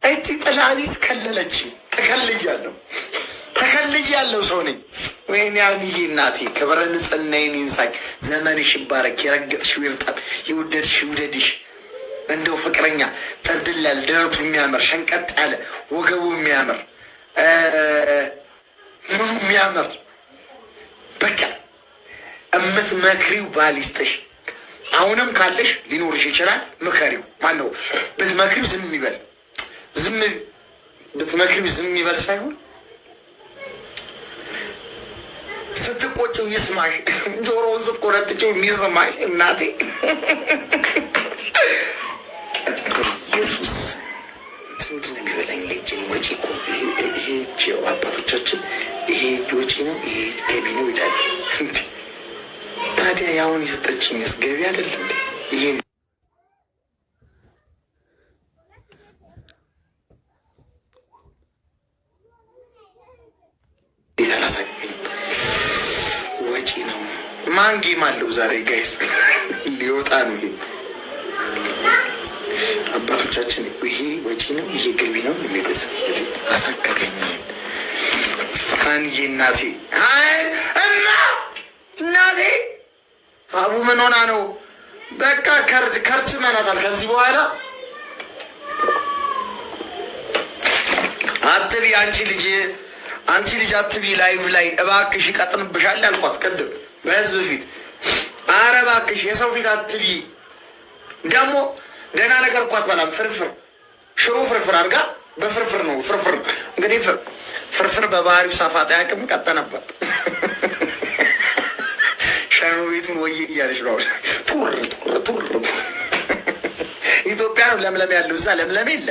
እቺ ጥላቢስ ከለለች። ተከልያለሁ፣ ተከልያለሁ። ሰው ነኝ። ወይኔ አብዬ እናቴ ክብረ ንጽህናዬን ይንሳኝ። ዘመንሽ ይባረክ። የረገጥሽው ይርጠብ፣ የወደድሽ ይውደድሽ። እንደው ፍቅረኛ ጥርድል ያለ፣ ደረቱ የሚያምር፣ ሸንቀጥ ያለ፣ ወገቡ የሚያምር፣ ምኑ የሚያምር፣ በቃ እምትመክሪው ባል ይስጥሽ። አሁንም ካለሽ ሊኖርሽ ይችላል። ምከሪው። ማነው ብትመክሪው ዝም ይበል፣ ዝም ብትመክሪው ዝም ይበል ሳይሆን ስትቆጭው ይስማሽ፣ ጆሮውን ስትቆረጥጭው የሚስማሽ እናቴ። ኢየሱስ ምንድን ነው የሚበላኝ? እጅን ወጪ እኮ ይሄ እጅ አባቶቻችን ይሄ እጅ ወጪ ነው፣ ይሄ ገቢ ነው ይላሉ። እንዴ ታዲያ ያሁን የሰጠችኝስ ገቢ አይደል እንዴ? ይሄ እንዴት አላሳቀኝም? ወጪ ነው። ማን game አለው ዛሬ guys? ሊወጣ ነው ይሄ። አባቶቻችን ይሄ ወጪ ነው፣ ይሄ ገቢ ነው የሚሉት። አሳቀቀኝ። አንዬ እናቴ እና እናቴ አቡ ምን ሆና ነው? በቃ ከርች መናታል። ከዚህ በኋላ አትቢ አንቺ ልጅ፣ አንቺ ልጅ አትቢ live ላይ እባክሽ፣ ይቀጥንብሻል አልኳት ቅድም በህዝብ ፊት። አረ እባክሽ የሰው ፊት አትቢ። ደግሞ ደህና ነገር እኮ አትበላም። ፍርፍር ሽሮ ፍርፍር አድርጋ በፍርፍር ነው፣ ፍርፍር እንግዲህ ፍርፍር በባህሪው ሳፋጣ ያቅም ቀጠነባት። ሻኖ ቤቱን ወይ እያለች ነው። ቱር ቱር ቱር ኢትዮጵያ ነው ለምለም ያለው፣ እዛ ለምለም የለ።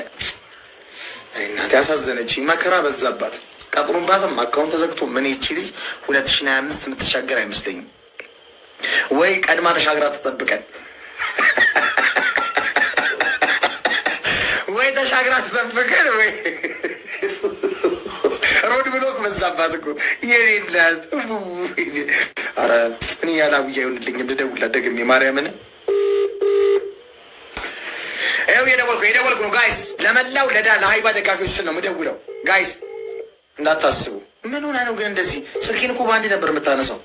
እናቴ ያሳዘነች መከራ በዛባት። ቀጥሮባትም account ተዘግቶ ምን ይቺ ልጅ 2025 የምትሻገር አይመስለኝም። ወይ ቀድማ ተሻግራ ትጠብቀን፣ ወይ ተሻግራ ትጠብቀን፣ ወይ road block በዛባት እኮ የኔ እናት። ኧረ እኔ ያለ አቡዬ አይሆንልኝም። ልደውልላት ደግሜ ማርያምን። ይኸው የደወልኩ የደወልኩ ነው guys። ለመላው ለዳ ለሀይባ ደጋፊዎች ስል ነው የምደውለው guys፣ እንዳታስቡ። ምን ሆና ነው ግን እንደዚህ? ስልኬን እኮ በአንዴ ነበር የምታነሳው።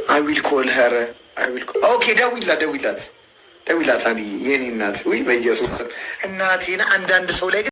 I will call her, I will። Okay፣ ደውይላት፣ ደውይላት፣ ደውይላት። አንዬ የኔ እናት፣ ውይ በኢየሱስ ስም እናቴን። አንዳንድ ሰው ላይ